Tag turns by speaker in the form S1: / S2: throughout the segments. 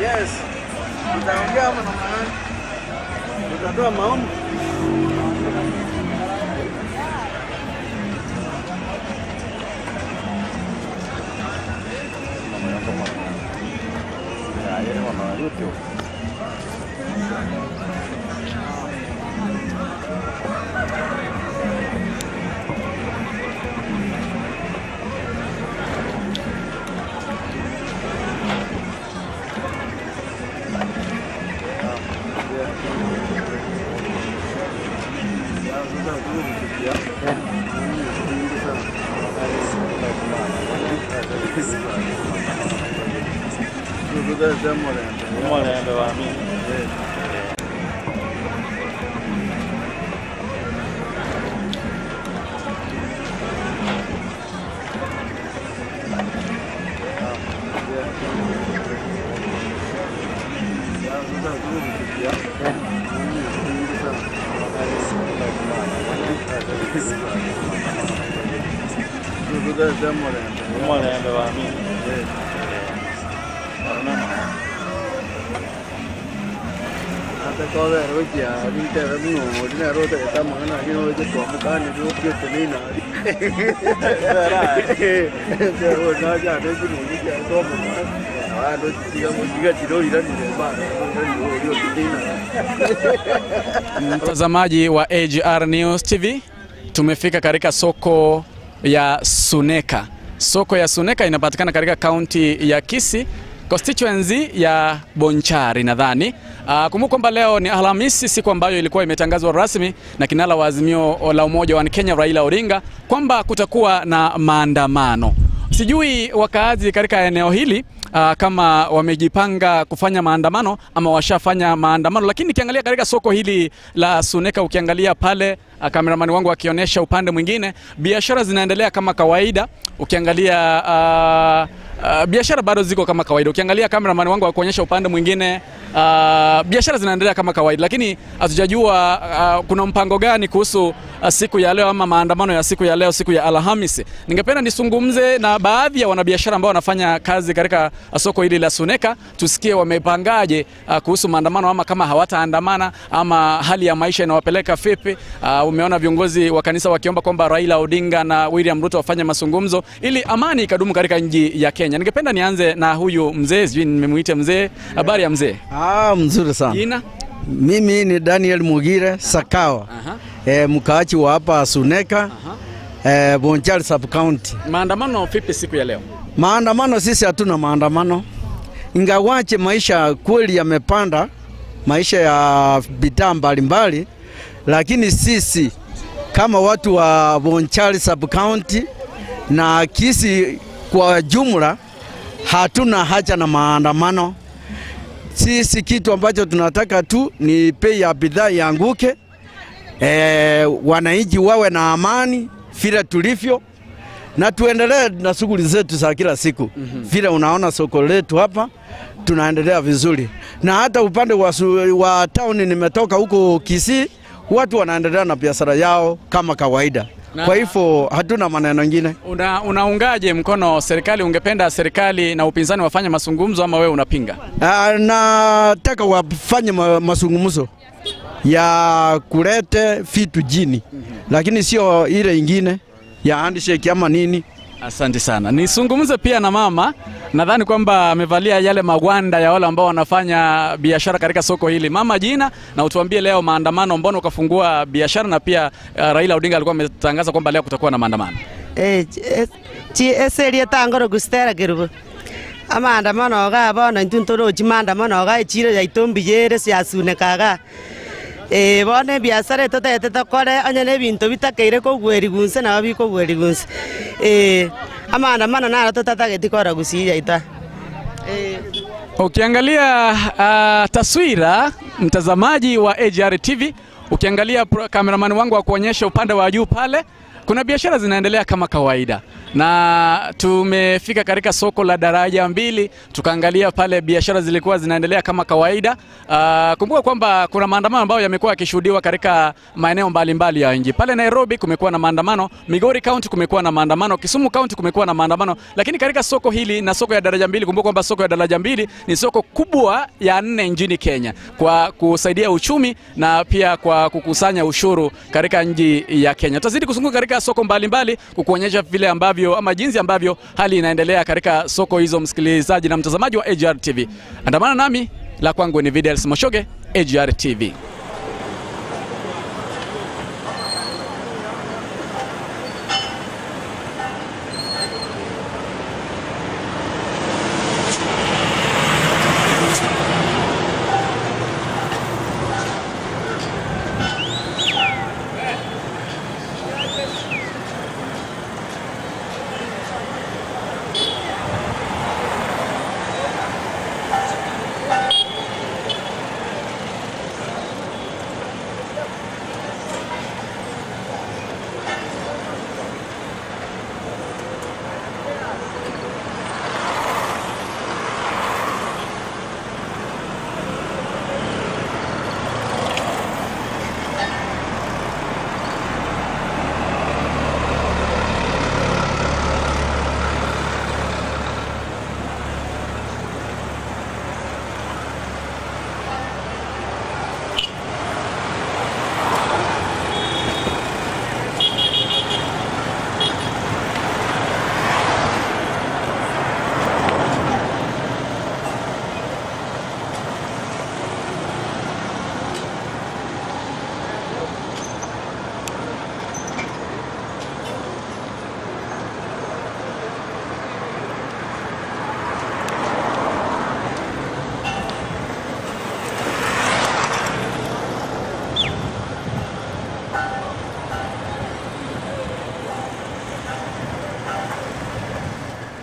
S1: Yes. Tutaongea ama namna gani? Tutatoa maoni.
S2: Mtazamaji wa AGR News TV, tumefika katika soko ya Suneka. Soko ya Suneka inapatikana katika kaunti ya Kisii, constituency ya Bonchari nadhani. Kumbuka kwamba leo ni Alhamisi, siku ambayo ilikuwa imetangazwa rasmi na kinara wa Azimio la Umoja wa Kenya Raila Odinga kwamba kutakuwa na maandamano. Sijui wakaazi katika eneo hili kama wamejipanga kufanya maandamano ama washafanya maandamano, lakini nikiangalia katika soko hili la Suneka, ukiangalia pale kameramani wangu akionyesha upande mwingine, biashara zinaendelea kama kawaida. Ukiangalia biashara bado ziko kama kawaida. Ukiangalia kameramani wangu akionyesha upande mwingine, biashara zinaendelea kama kawaida, lakini hatujajua kuna mpango gani kuhusu siku ya leo ama maandamano ya siku ya leo, siku ya Alhamisi. Ningependa nisungumze na baadhi ya wanabiashara ambao wanafanya kazi katika soko hili la Suneka, tusikie wamepangaje kuhusu maandamano ama kama hawataandamana ama hali ya maisha inawapeleka vipi. Umeona viongozi wa kanisa wakiomba kwamba Raila Odinga na William Ruto wafanye mazungumzo ili amani ikadumu katika nchi ya Kenya. Ningependa nianze na huyu mzee, sijui nimemuita mzee. Habari ya mzee?
S1: Mzuri sana.
S2: Jina?
S1: Mimi ni Daniel Mugire Sakawa. Mkaaji wa hapa Suneka, Bonchari sub county.
S2: Maandamano vipi siku ya leo?
S1: Maandamano, sisi hatuna maandamano. Ingawache maisha kweli yamepanda, maisha ya bidhaa mbalimbali, lakini sisi kama watu wa Bonchari sub county na Kisii kwa jumla hatuna haja na maandamano. Sisi kitu ambacho tunataka tu ni bei ya bidhaa ianguke, wananchi wawe na amani vile tulivyo, na tuendelee na shughuli zetu za kila siku. Vile unaona soko letu hapa tunaendelea vizuri, na hata upande wa town nimetoka huko Kisii, watu wanaendelea na biashara yao kama kawaida. Kwa hivyo hatuna maneno mengine.
S2: Unaungaje mkono serikali? Ungependa serikali na upinzani wafanye mazungumzo ama wewe unapinga?
S1: Nataka wafanye mazungumzo ya kulete vitu jini, lakini sio ile ingine ya handshake ama nini.
S2: Asante sana. Nisungumze pia na mama, nadhani kwamba amevalia yale magwanda ya wale ambao wanafanya biashara katika soko hili. Mama, jina na utuambie leo maandamano, mbona ukafungua biashara na pia Raila Odinga alikuwa ametangaza kwamba leo kutakuwa na maandamano.
S3: Chi tangoro gustera kirubo. Amaandamano ga bono intutorochi maandamano ga echiro yaito mbiyere siasuneka ga. Bono ebiasara totete tokore onye na ebinto bitakeire kogweri gunse nabo bikogweri gunse. Amaandamano naro totatageti kora gusii yaita.
S2: Ukiangalia taswira, mtazamaji wa AGR TV, ukiangalia cameraman wangu wa kuonyesha upande wa juu pale, kuna biashara zinaendelea kama kawaida. Na tumefika katika soko la daraja 2, tukaangalia pale biashara zilikuwa zinaendelea kama kawaida. Kumbuka kwamba kuna maandamano ambayo yamekuwa yakishuhudiwa katika maeneo mbalimbali ya nchi. Pale Nairobi kumekuwa na maandamano, Migori County kumekuwa na maandamano, Kisumu County kumekuwa na maandamano. Lakini katika soko hili na soko ya daraja 2, kumbuka kwamba soko ya daraja 2 ni soko kubwa ya 4 nchini Kenya kwa kusaidia uchumi na pia kwa kukusanya ushuru katika nchi ya Kenya. Tutazidi kuzunguka katika soko mbalimbali kukuonyesha vile ambavyo ama jinsi ambavyo hali inaendelea katika soko hizo, msikilizaji na mtazamaji wa AGR TV. Andamana nami, la kwangu ni Videls Moshoge, AGR TV.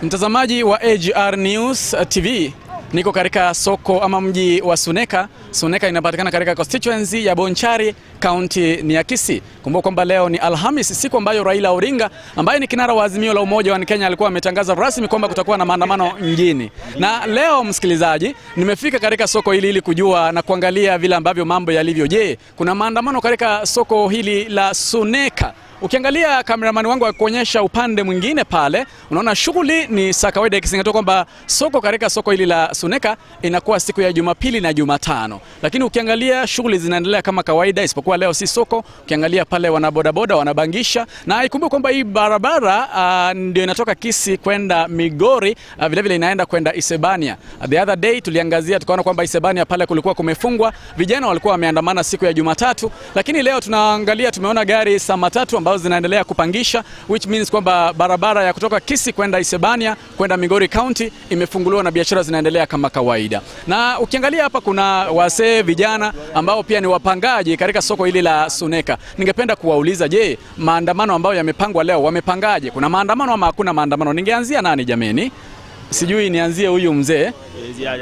S2: Mtazamaji wa AGR News TV, niko katika soko ama mji wa Suneka. Suneka inapatikana katika constituency ya Bonchari, county ni ya Kisii. Kumbuka kwamba leo ni Alhamis, siku ambayo Raila Odinga ambaye ni kinara wa Azimio la Umoja wa Kenya alikuwa ametangaza rasmi kwamba kutakuwa na maandamano mjini. Na leo msikilizaji, nimefika katika soko hili ili kujua na kuangalia vile ambavyo mambo yalivyo. Je, kuna maandamano katika soko hili la Suneka? Ukiangalia cameraman wangu akuonyesha upande mwingine pale, unaona shughuli ni za kawaida, ikizingatiwa kwamba soko katika soko hili la Suneka inakuwa siku ya Jumapili na Jumatano. Lakini ukiangalia shughuli zinaendelea kama kawaida, isipokuwa leo si soko. Ukiangalia pale wana bodaboda wanabangisha, na ikumbuke kwamba hii barabara ndio inatoka Kisii kwenda Migori, vile vile inaenda kwenda Isebania. The other day tuliangazia tukaona kwamba Isebania pale kulikuwa kumefungwa, vijana walikuwa wameandamana siku ya Jumatatu, lakini leo tunaangalia tumeona gari saa matatu ambazo zinaendelea kupangisha, which means kwamba barabara ya kutoka Kisii kwenda Isebania kwenda Migori County imefunguliwa na biashara zinaendelea kama kawaida. Na ukiangalia hapa kuna wasee vijana ambao pia ni wapangaji katika soko hili la Suneka. Ningependa kuwauliza, je, maandamano ambayo yamepangwa leo wamepangaje? Kuna maandamano ama hakuna maandamano? Ningeanzia nani jameni? Sijui nianzie huyu mzee.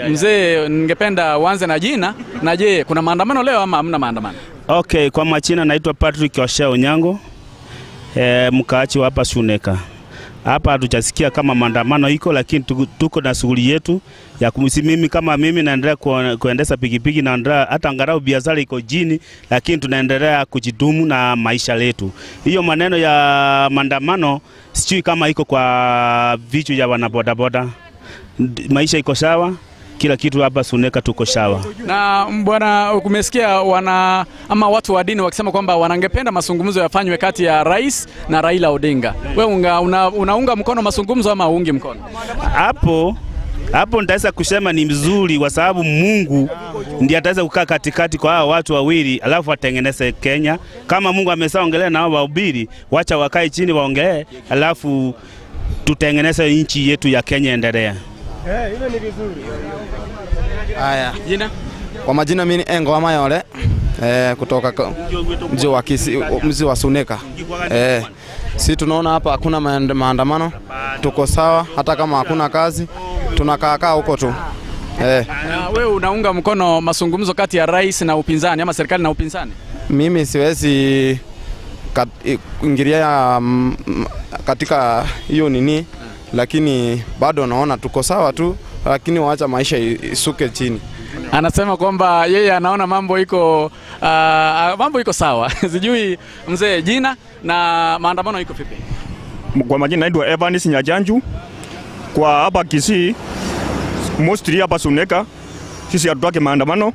S2: Mzee, ningependa uanze na jina, na je, kuna maandamano leo ama hamna maandamano?
S4: Okay, kwa majina naitwa Patrick Oshea Onyango. Mkaachi wa hapa Suneka. Hapa hatujasikia kama maandamano iko, lakini tuko na shughuli yetu ya kumsimimi. Kama mimi naendelea kuendesha pikipiki, naendelea hata angalau biashara iko chini, lakini tunaendelea kujidumu na maisha letu. Hiyo maneno ya maandamano sijui kama iko kwa vichwa ya wanabodaboda. Maisha iko sawa, Kila kitu hapa Suneka tuko sawa.
S2: Na bwana, umesikia wana ama watu wa dini wakisema kwamba wanangependa mazungumzo yafanywe kati ya rais na Raila Odinga. Wewe unaunga mkono mazungumzo ama uungi mkono?
S4: Hapo nitaweza kusema ni mzuri, kwa sababu Mungu ndiye ataweza kukaa katikati kwa hao watu wawili alafu atengeneze Kenya. Kama Mungu ameshaongelea na hao wahubiri, wacha wakae chini waongelee, alafu tutengeneze nchi yetu ya Kenya endelea.
S5: Hilo ni vizuri.
S6: Haya.
S2: Jina?
S6: Kwa majina mimi ni Engo Amayole, kutoka mji wa Kisii, mji wa Suneka. Si tunaona hapa hakuna maandamano, tuko sawa, hata kama hakuna kazi tunakaa huko tu.
S2: Na wewe unaunga mkono mazungumzo kati ya rais na upinzani ama serikali na upinzani?
S6: Mimi siwezi ingilia katika hiyo nini, lakini bado naona tuko sawa tu, lakini waacha maisha isuke chini.
S2: Anasema kwamba yeye anaona mambo iko sawa. Sijui mzee, jina na maandamano iko vipi?
S5: Kwa majina naitwa Evans Nyajanju. Kwa hapa Kisii, mostly hapa Suneka, sisi hatutaki maandamano.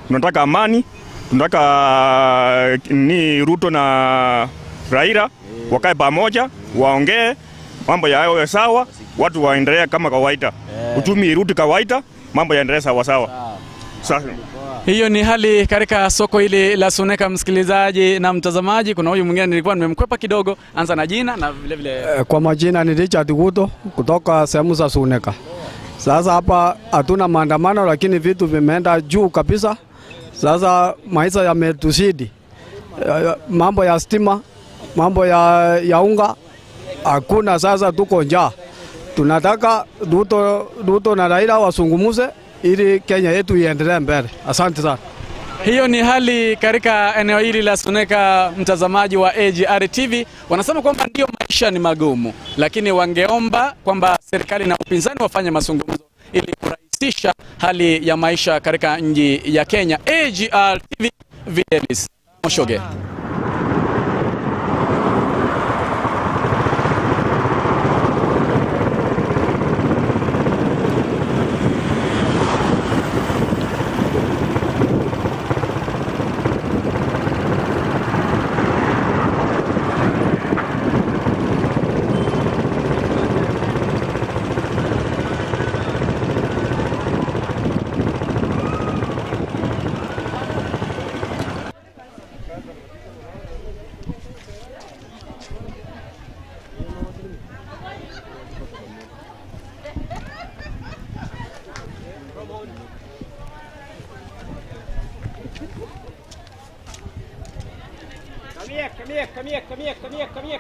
S5: Tunataka amani, tunataka ni Ruto na Raila wakae pamoja, waongee mambo yao sawa, watu waendelee kama kawaida. Uchumi irudi kawaida, mambo yaendelee sawa sawa. Sasa
S2: hiyo ni hali katika soko hili la Suneka, msikilizaji na mtazamaji. Kuna huyu mwingine nilikuwa nimemkwepa kidogo. Anza na jina na vile vile.
S1: Kwa majina ni Richard Guto kutoka sehemu za Suneka. Sasa hapa hatuna maandamano, lakini vitu vimeenda juu kabisa. Sasa maisha yametuzidi. Mambo ya stima, mambo ya unga hakuna. Sasa tuko njaa. Tunataka Ruto na Raila wasungumuze ili Kenya yetu iendelee mbele. Asante sana.
S2: Hiyo ni hali katika eneo hili la Suneka, mtazamaji wa AGR TV. Wanasema kwamba ndio maisha ni magumu, lakini wangeomba kwamba serikali na upinzani wafanye mazungumzo ili kurahisisha hali ya maisha katika nchi ya Kenya. AGR TV, Videlis Moshoge.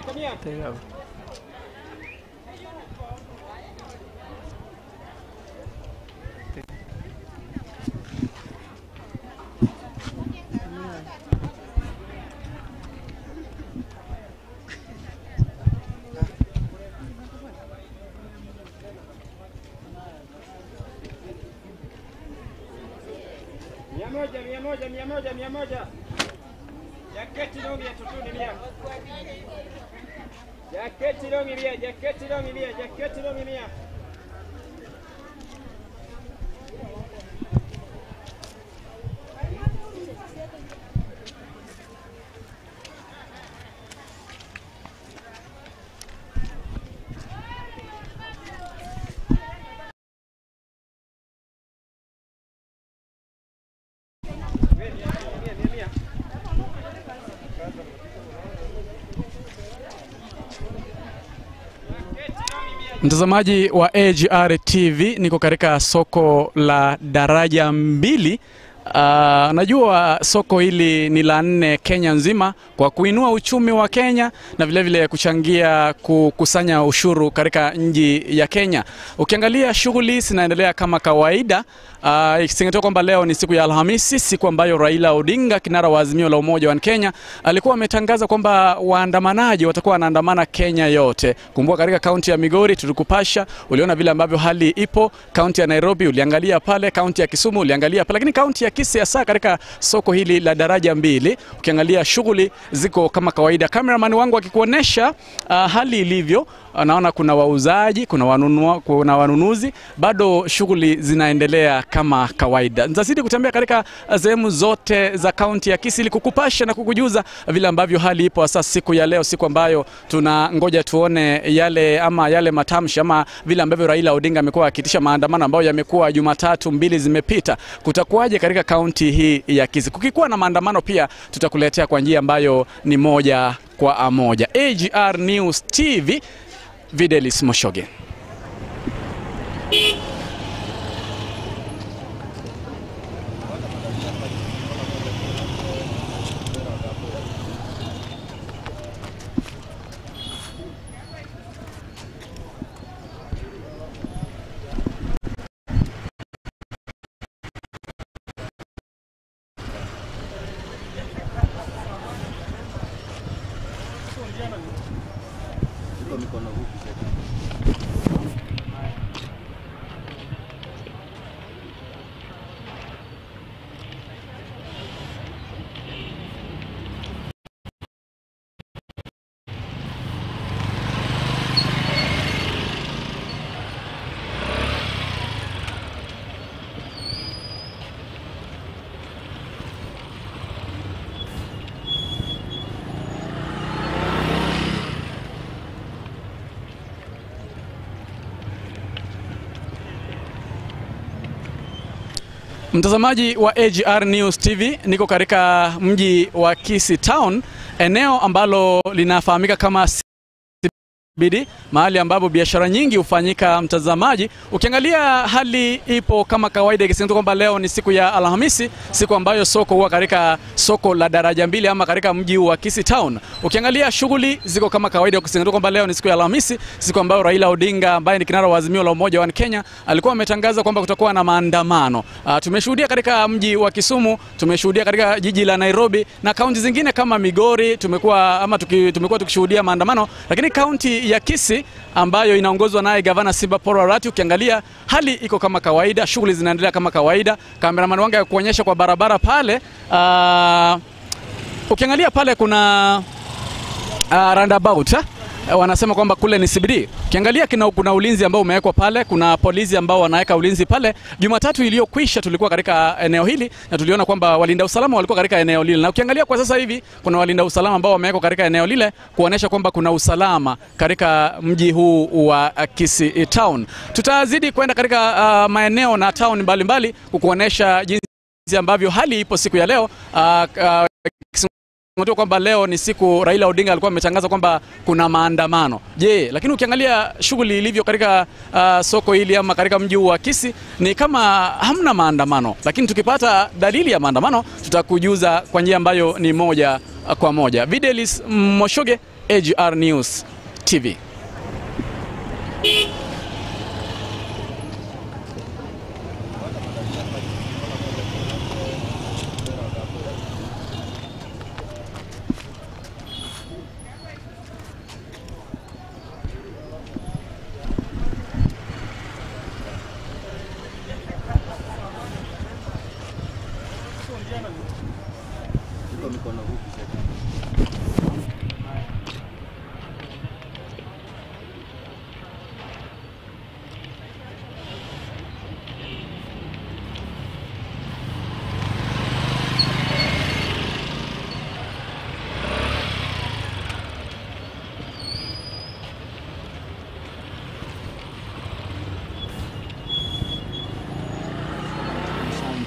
S5: Come here. Mia moja. Jaketi longi ya tutuni mia. Jaketi longi mia, jaketi longi mia, jaketi longi mia.
S2: Mtazamaji wa AGR TV, niko katika soko la Daraja Mbili. Najua soko hili ni la 4 Kenya nzima kwa kuinua uchumi wa Kenya na vile vile kuchangia kukusanya ushuru katika nchi ya Kenya. Ukiangalia shughuli zinaendelea kama kawaida, ikizingatiwa kwamba leo ni siku ya Alhamisi, siku ambayo Raila Odinga, kinara wa Azimio la Umoja wa Kenya, alikuwa ametangaza kwamba waandamanaji watakuwa wanaandamana Kenya yote. Kumbuka katika kaunti ya Migori tulikupasha, uliona vile ambavyo hali ipo, kaunti ya Nairobi uliangalia pale, kaunti ya Kisumu uliangalia pale, lakini kaunti ya Kisii, hasa katika soko hili la daraja mbili. Ukiangalia shughuli ziko kama kawaida. Cameraman wangu akikuonesha hali ilivyo, naona kuna wauzaji, kuna wanunuzi, bado shughuli zinaendelea kama kawaida. Nitazidi kutembea katika sehemu zote za kaunti ya Kisii ili kukupasha na kukujuza vile ambavyo hali ipo hasa siku ya leo, siku ambayo tunangoja tuone yale matamshi ama vile ambavyo Raila Odinga amekuwa akiitisha maandamano ambayo yamekuwa Jumatatu mbili zimepita. Kutakuwaje katika kaunti hii ya Kisii? Kukikuwa na maandamano pia tutakuletea kwa njia ambayo ni moja kwa moja. AGR News TV, Videlis Moshoge. Mtazamaji wa AGR News TV, niko katika mji wa Kisii Town, eneo ambalo linafahamika kama CBD, mahali ambapo biashara nyingi hufanyika. Mtazamaji, ukiangalia hali ipo kama kawaida, ikisema kwamba leo ni siku ya Alhamisi, siku ambayo soko huwa katika soko la daraja mbili ama katika mji wa Kisii Town. Ukiangalia shughuli ziko kama kawaida, ukisema kwamba leo ni siku ya Alhamisi, siku ambayo Raila Odinga ambaye ni kinara wa Azimio la Umoja wa Kenya alikuwa ametangaza kwamba kutakuwa na maandamano. Tumeshuhudia katika mji wa Kisumu, tumeshuhudia katika jiji la Nairobi na kaunti zingine kama Migori, tumekuwa tukishuhudia maandamano, lakini kaunti ya Kisii ambayo inaongozwa naye Gavana Simba Paul Arati, ukiangalia hali iko kama kawaida, shughuli zinaendelea kama kawaida. Cameraman wangu kuonyesha kwa barabara pale, ukiangalia pale kuna roundabout, wanasema kwamba kule ni CBD. Ukiangalia kuna ulinzi ambao umewekwa pale, kuna polisi ambao wanaweka ulinzi pale. Jumatatu iliyokwisha tulikuwa katika eneo hili na tuliona kwamba walinda usalama walikuwa katika eneo lile. Na ukiangalia kwa sasa hivi kuna walinda usalama ambao wamewekwa katika eneo lile kuonesha kwamba kuna usalama katika mji huu wa Kisii Town. Tutazidi kwenda katika maeneo na town mbalimbali kukuonesha jinsi ambavyo hali ipo siku ya leo. Kwamba leo ni siku Raila Odinga alikuwa ametangaza kwamba kuna maandamano. Je, lakini ukiangalia shughuli ilivyo katika soko hili ama katika mji wa Kisii ni kama hamna maandamano. Lakini tukipata dalili ya maandamano tutakujuza kwa njia ambayo ni moja kwa moja. Videlis Moshoge, AGR News TV.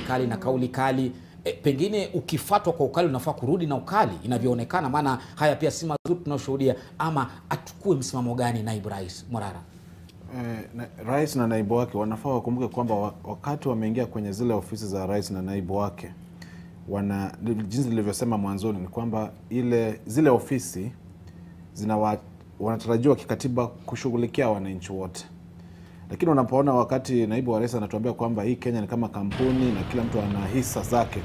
S7: Kali na kauli kali, pengine ukifatwa kwa ukali unafaa kurudi na ukali inavyoonekana, maana haya pia si mazuri tunashuhudia. Ama atukue msimamo gani naibu rais Morara?
S8: Rais na naibu wake wanafaa wakumbuke kwamba wakati wameingia kwenye zile ofisi za rais na naibu wake, jinsi nilivyosema mwanzoni ni kwamba zile ofisi wanatarajiwa kikatiba kushughulikia wananchi wote. Lakini unapoona wakati naibu wa rais anatuambia kwamba hii Kenya ni kama kampuni na kila mtu ana hisa zake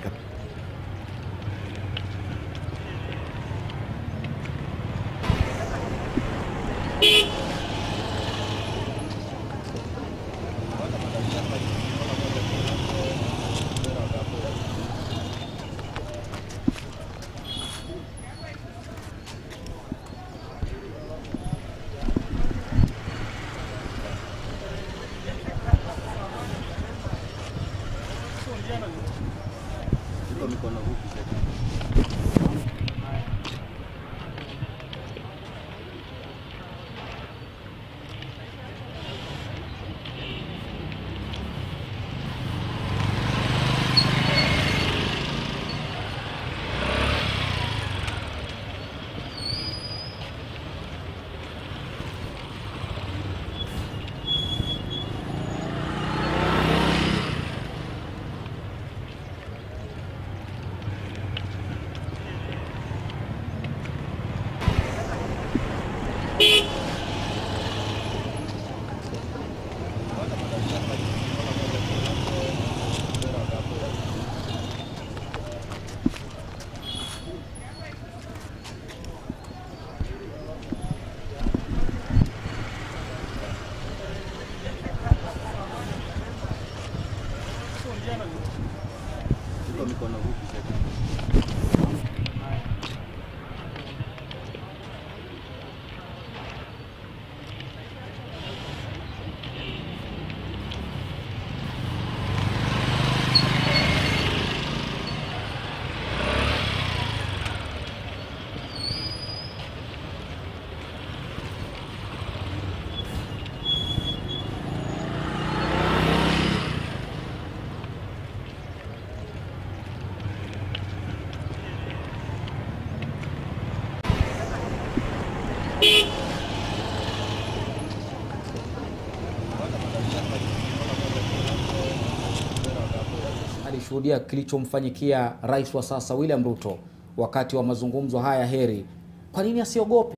S7: Alishuhudia kilichomfanyikia rais wa sasa William Ruto wakati wa mazungumzo haya heri. Kwa nini asiogope?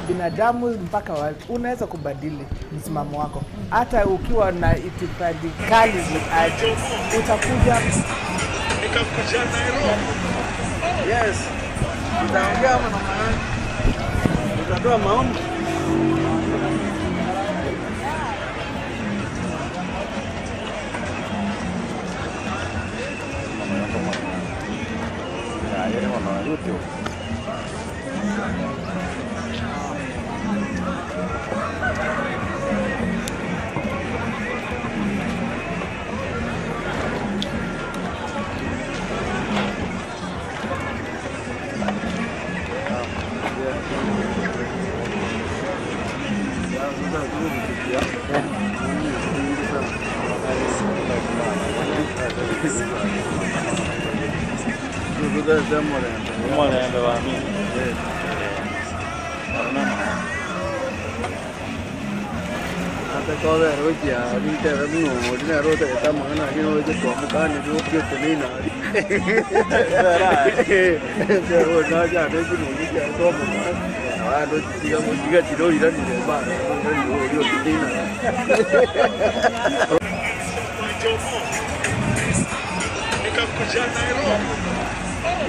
S9: Binadamu mpaka unaweza kubadili msimamo wako. Hata ukiwa na itikadi kali aje, utakuja.
S1: Yes. Utaongea na maana. Utatoa maoni.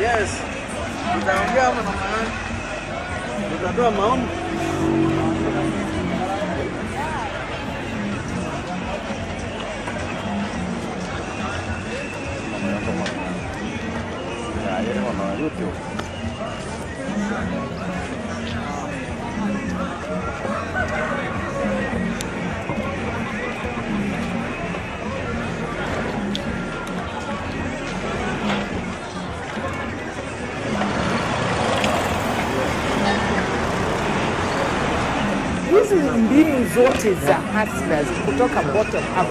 S1: Yes. Tutaongea ama namna? Tutatoa maoni.
S9: Hizi mbinu zote za hustlers kutoka bottom up.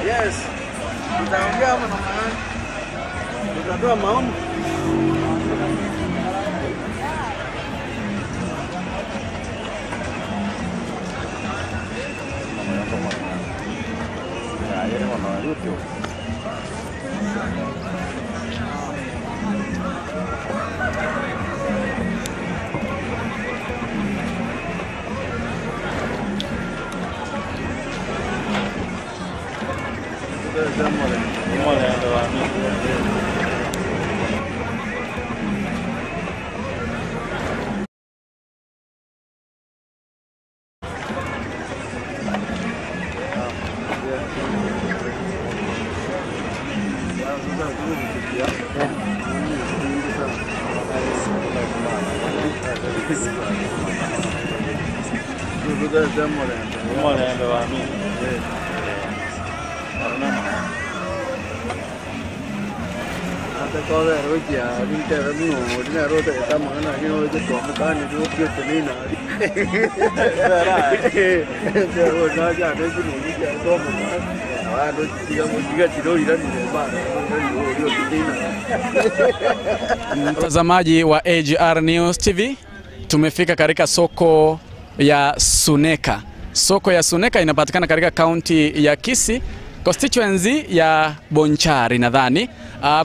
S1: Yes. Tutaongea ama namna? Tutatoa maoni.
S2: Mtazamaji wa AGR News TV, tumefika katika soko ya Suneka. Soko ya Suneka inapatikana katika kaunti ya Kisii, constituency ya Bonchari nadhani.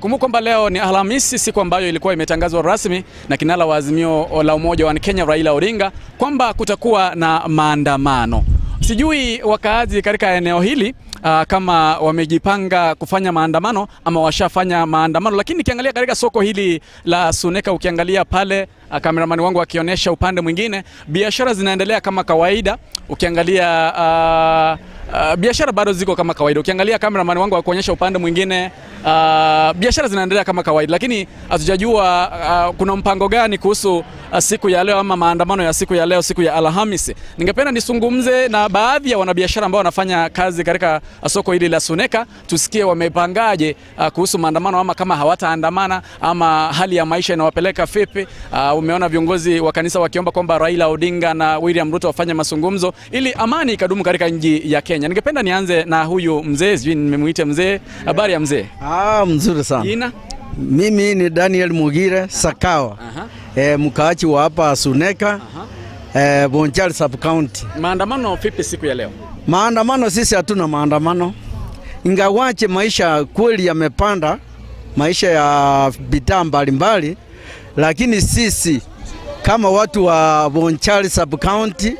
S2: Kumbuka kwamba leo ni Alhamisi, siku ambayo ilikuwa imetangazwa rasmi na kinara wa Azimio la Umoja wa Kenya Raila Odinga kwamba kutakuwa na maandamano. Sijui wakaazi katika eneo hili kama wamejipanga kufanya maandamano ama washafanya maandamano, lakini nikiangalia katika soko hili la Suneka, ukiangalia pale kameramani wangu akionyesha upande mwingine, biashara zinaendelea kama kawaida. Ukiangalia biashara bado ziko kama kawaida. Ukiangalia kameramani wangu akionyesha upande mwingine, biashara zinaendelea kama kawaida, lakini hatujajua kuna mpango gani kuhusu siku ya leo ama maandamano ya siku ya leo, siku ya Alhamisi. Ningependa nisungumze na baadhi ya wanabiashara ambao wanafanya kazi katika soko hili la Suneka, tusikie wamepangaje kuhusu maandamano ama kama hawataandamana ama hali ya maisha inawapeleka vipi. Umeona viongozi wa kanisa wakiomba kwamba Raila Odinga na William Ruto wafanye mazungumzo ili amani ikadumu katika nchi ya Kenya. Ningependa nianze na huyu mzee, sijui nimemuita mzee. Habari ya mzee?
S1: Mzuri sana.
S2: Jina?
S1: Mimi ni Daniel Mugire Sakawa. Mkaaji wa hapa Suneka, Bonchari sub county.
S2: Maandamano vipi siku ya leo?
S1: Maandamano, sisi hatuna maandamano. Ingawache maisha kweli yamepanda, maisha ya bidhaa mbalimbali, lakini sisi kama watu wa Bonchari sub county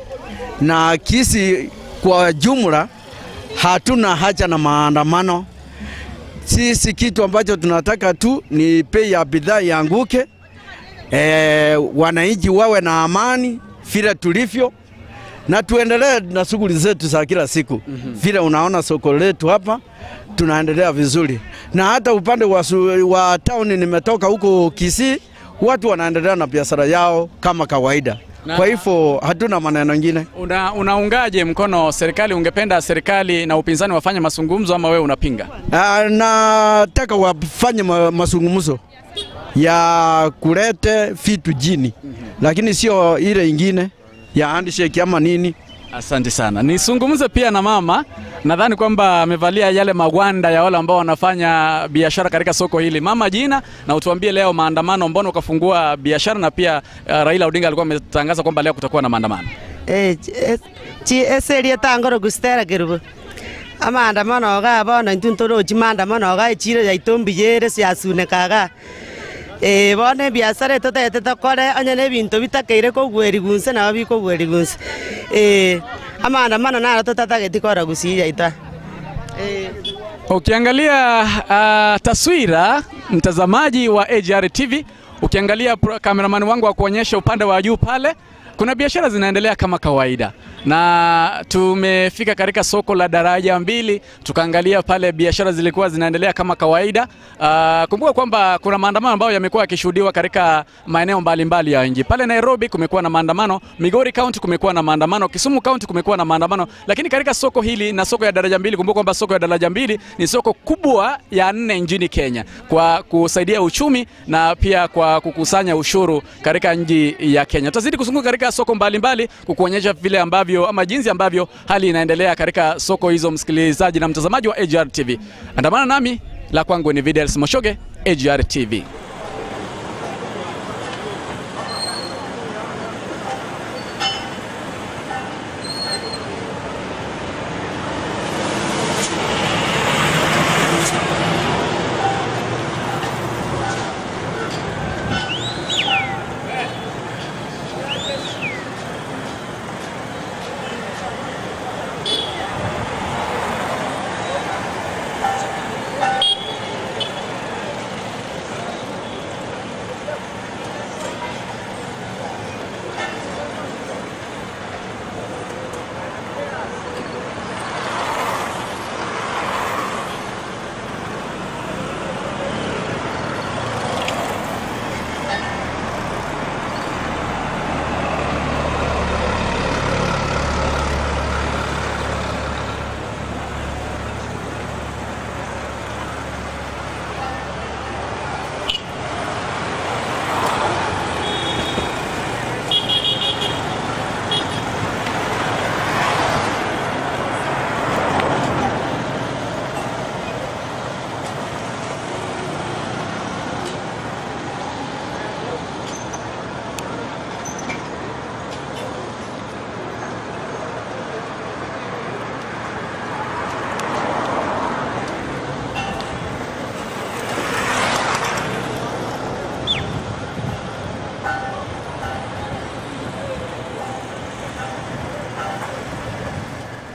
S1: na Kisii kwa jumla hatuna haja na maandamano. Sisi kitu ambacho tunataka tu ni bei ya bidhaa ianguke, wananchi wawe na amani vile tulivyo, na tuendelee na shughuli zetu za kila siku. Vile unaona soko letu hapa tunaendelea vizuri, na hata upande wa town nimetoka huko Kisii, Watu wanaendelea na biashara yao kama kawaida. Kwa hivyo hatuna maneno mengine.
S2: Unaungaje mkono serikali? Ungependa serikali na upinzani wafanye mazungumzo ama wewe unapinga?
S1: Nataka wafanye mazungumzo ya kulete vitu jini, lakini sio ile ingine ya handshake ama nini.
S2: Asante sana. Nisungumze pia na mama. Nadhani kwamba amevalia yale magwanda ya wale ambao wanafanya biashara katika soko hili. Mama, jina na utuambie leo maandamano, mbona ukafungua biashara na pia Raila Odinga alikuwa ametangaza kwamba leo kutakuwa na maandamano.
S3: Chi tangoro gustera gerubo. Amaandamano ga bono ntuntoro maandamano ga chiro ya itombiyere siasune kaga. Bono biashara totete tokore onye ne bintu bitakeire kogweri gunse na bikogweri gunse. Amaandamano naro totatageti kora gusiya ita.
S2: Ukiangalia taswira, mtazamaji wa AGR TV, ukiangalia cameraman wangu wa kuonyesha upande wa juu pale, kuna biashara zinaendelea kama kawaida. Na tumefika katika soko la Daraja Mbili, tukaangalia pale biashara zilikuwa zinaendelea kama kawaida. Kumbuka kwamba kuna maandamano ambayo yamekuwa yakishuhudiwa katika maeneo mbalimbali ya nchi. Pale Nairobi kumekuwa na maandamano, Migori County kumekuwa na maandamano, Kisumu County kumekuwa na maandamano. Lakini katika soko hili na soko ya Daraja Mbili, kumbuka kwamba soko ya Daraja Mbili ni soko kubwa ya 4 nchini Kenya kwa kusaidia uchumi na pia kwa kukusanya ushuru katika nchi ya Kenya. Tutazidi kuzunguka katika soko mbalimbali kukuonyesha vile ambavyo ama jinsi ambavyo hali inaendelea katika soko hizo, msikilizaji na mtazamaji wa AGR TV. Andamana nami, la kwangu ni Videls Moshoge, AGR TV.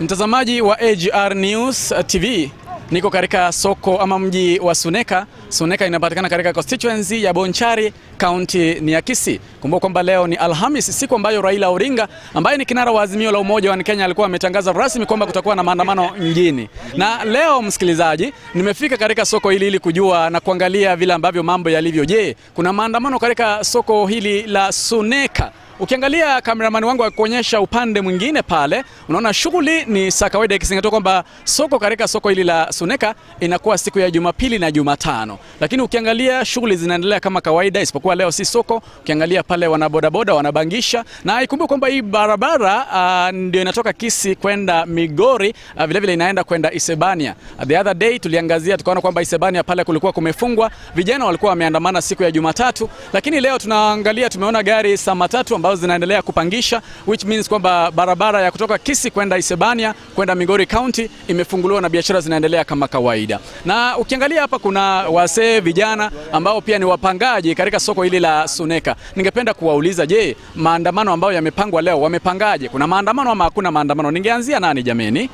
S2: Mtazamaji wa AGR News TV, niko katika soko ama mji wa Suneka. Suneka inapatikana katika constituency ya Bonchari, county ni ya Kisii. Kumbuka kwamba leo ni Alhamis, siku ambayo Raila Odinga ambaye ni kinara wa Azimio la Umoja wa Kenya alikuwa ametangaza rasmi kwamba kutakuwa na maandamano mjini. Na leo msikilizaji, nimefika katika soko hili ili kujua na kuangalia vile ambavyo mambo yalivyo. Je, kuna maandamano katika soko hili la Suneka? Ukiangalia cameraman wangu akuonyesha upande mwingine pale, unaona shughuli ni za kawaida, ikizingatiwa kwamba soko katika soko hili la Suneka inakuwa siku ya Jumapili na Jumatano. Lakini ukiangalia shughuli zinaendelea kama kawaida, isipokuwa leo si soko. Ukiangalia pale wana bodaboda wanabangisha, na ikumbuke kwamba hii barabara ndio inatoka Kisii kwenda Migori, vile vile inaenda kwenda Isebania. The other day tuliangazia tukaona kwamba Isebania pale kulikuwa kumefungwa, vijana walikuwa wameandamana siku ya Jumatatu, lakini leo tunaangalia tumeona gari saa matatu ambazo zinaendelea kupangisha, which means kwamba barabara ya kutoka Kisii kwenda Isebania kwenda Migori County imefunguliwa na biashara zinaendelea kama kawaida. Na ukiangalia hapa kuna wasee vijana ambao pia ni wapangaji katika soko hili la Suneka. Ningependa kuwauliza, je, maandamano ambayo yamepangwa leo wamepangaje? Kuna maandamano ama hakuna maandamano? Ningeanzia nani jameni?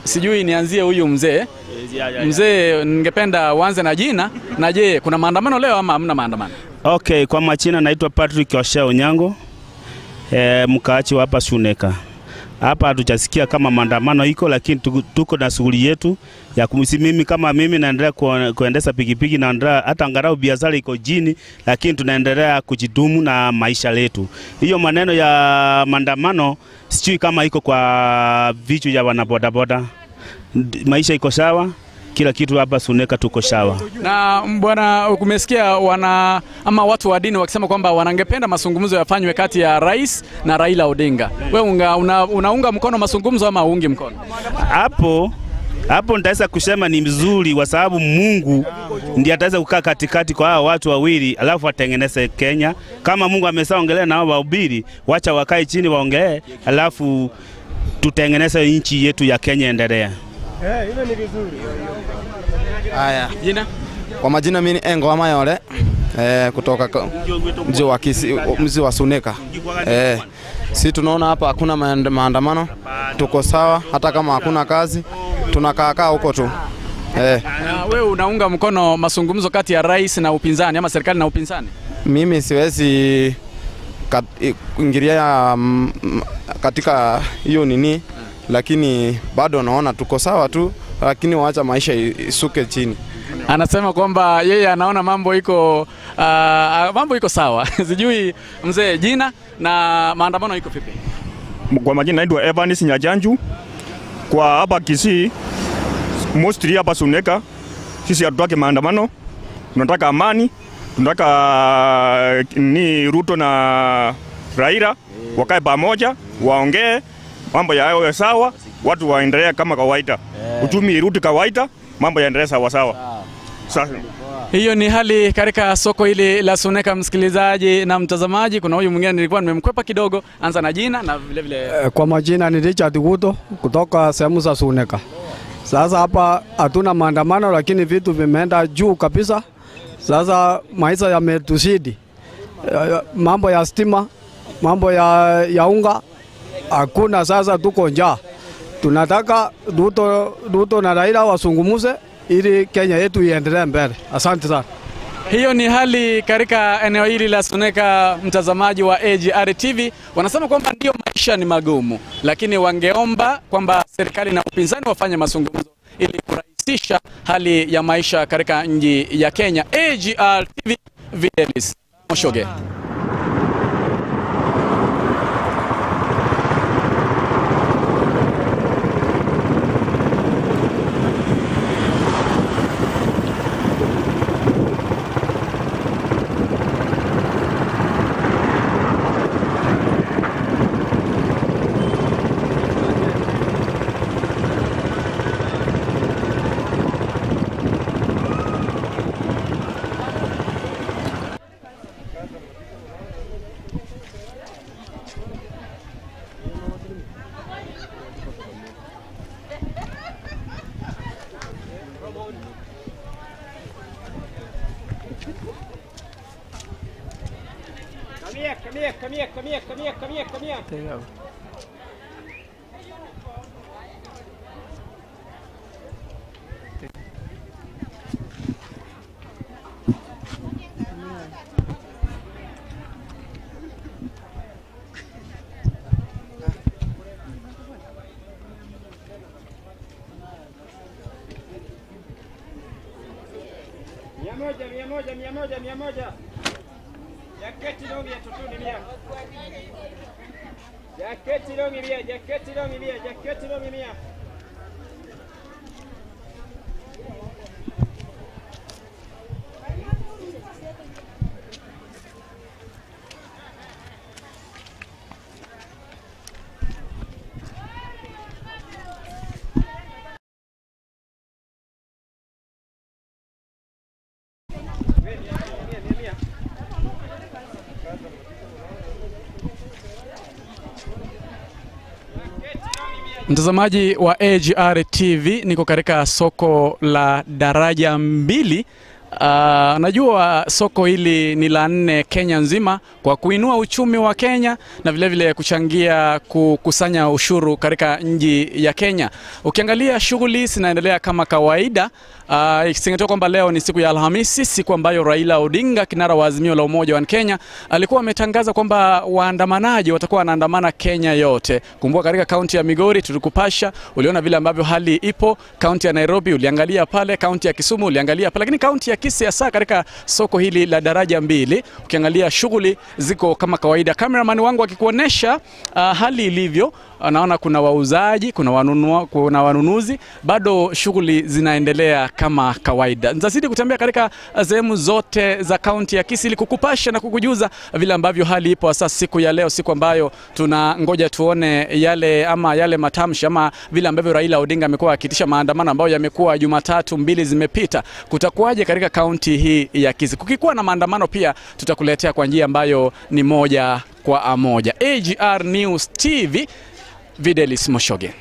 S2: Sijui nianzie huyu mzee. Mzee, ningependa uanze na jina, na je, kuna maandamano leo ama hamna maandamano?
S4: Okay, kwa majina naitwa Patrick Oshea Onyango. Mkaachi wa hapa Suneka. Hapa hatujasikia kama maandamano iko, lakini tuko na shughuli yetu ya kumsimimi. Kama mimi naendelea kuendesha pikipiki, naendelea hata angalau biashara iko chini, lakini tunaendelea kujidumu na maisha letu. Hiyo maneno ya maandamano sijui kama iko kwa vichwa ya wanabodaboda. Maisha iko sawa, kila kitu hapa Suneka tuko sawa.
S2: Na bwana, umesikia wana ama watu wa dini wakisema kwamba wanangependa mazungumzo yafanywe kati ya rais na Raila Odinga. Wewe unaunga mkono mazungumzo ama uungi mkono?
S4: Hapo nitaweza kusema ni mzuri, kwa sababu Mungu ndiye ataweza kukaa katikati kwa hao watu wawili, alafu atengeneze Kenya. Kama Mungu ameshaongelea na hao wahubiri, wacha wakae chini waongee, alafu tutengeneze nchi yetu ya Kenya endelea.
S10: Hilo ni vizuri.
S6: Haya.
S2: Jina?
S6: Kwa majina mimi ni Engo Amayole, kutoka mji wa Kisii, mji wa Suneka. Si tunaona hapa hakuna maandamano, tuko sawa, hata kama hakuna kazi tunakaa huko tu.
S2: Na wewe unaunga mkono mazungumzo kati ya rais na upinzani ama serikali na upinzani?
S6: Mimi siwezi kuingilia katika hiyo nini, lakini bado naona tuko sawa tu, lakini waacha maisha isuke chini.
S2: Anasema kwamba yeye anaona mambo iko sawa. Sijui mzee, jina na maandamano iko vipi?
S5: Kwa majina naitwa Evans Nyajanju. Kwa hapa Kisii, mostly hapa Suneka, sisi hatutaki maandamano. Tunataka amani, tunataka ni Ruto na Raila wakae pamoja, waongee mambo yawe sawa, watu waendelee kama kawaida. Uchumi irudi kawaida, mambo yaendelee sawa sawa. Sasa
S2: hiyo ni hali katika soko hili la Suneka, msikilizaji na mtazamaji. Kuna huyu mwingine nilikuwa nimemkwepa kidogo. Anza na jina na vile vile.
S1: Kwa majina ni Richard Guto kutoka sehemu za Suneka. Sasa hapa hatuna maandamano, lakini vitu vimeenda juu kabisa. Sasa maisha yametuzidi. Mambo ya stima, mambo ya unga hakuna. Sasa tuko njaa. Tunataka Ruto na Raila wasungumuze ili Kenya yetu iendelee mbele. Asante sana.
S2: Hiyo ni hali katika eneo hili la Suneka, mtazamaji wa AGR TV. Wanasema kwamba ndio maisha ni magumu, lakini wangeomba kwamba serikali na upinzani wafanye mazungumzo ili kurahisisha hali ya maisha katika nchi ya Kenya. AGR TV, Videlis Moshoge.
S10: Come here. Mia moja. Jaketi longi ya totoni mia. Jaketi longi mia, jaketi longi mia, jaketi longi mia.
S2: Mtazamaji wa AGR TV, niko katika soko la Daraja Mbili Najua soko hili ni la 4 Kenya nzima kwa kuinua uchumi wa Kenya na vile vile kuchangia kukusanya ushuru katika nchi ya Kenya. Ukiangalia shughuli zinaendelea kama kawaida. Ikizingatiwa kwamba leo ni siku ya Alhamisi, siku ambayo Raila Odinga, kinara wa Azimio la Umoja wa Kenya, alikuwa ametangaza kwamba waandamanaji watakuwa wanaandamana Kenya yote. Kumbuka katika kaunti ya Migori tulikupasha, uliona vile ambavyo hali ipo, kaunti ya Nairobi uliangalia pale, kaunti ya Kisumu uliangalia pale, lakini kaunti ya Kisii hasa katika soko hili la daraja 2 ukiangalia shughuli ziko kama kawaida. Cameraman wangu akikuonesha hali ilivyo, naona kuna wauzaji, kuna wanunuzi, bado shughuli zinaendelea kama kawaida. Nitazidi kutembea katika sehemu zote za kaunti ya Kisii ili kukupasha na kukujuza vile ambavyo hali ipo hasa siku ya leo, siku ambayo tunangoja tuone yale matamshi ama vile ambavyo Raila Odinga amekuwa akiitisha maandamano ambayo yamekuwa Jumatatu 2 zimepita. Kutakuwaje katika kaunti hii ya Kisii? Kukikuwa na maandamano pia tutakuletea kwa njia ambayo ni moja kwa moja. AGR News TV, Videlis Moshoge.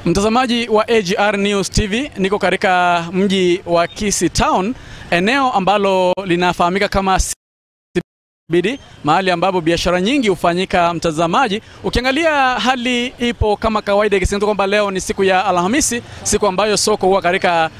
S2: Mtazamaji wa AGR News TV, niko katika mji wa Kisii Town, eneo ambalo linafahamika kama CBD, mahali ambapo biashara nyingi hufanyika. Mtazamaji, ukiangalia hali ipo kama kawaida, ikisema kwamba leo ni siku ya Alhamisi, siku ambayo soko huwa katika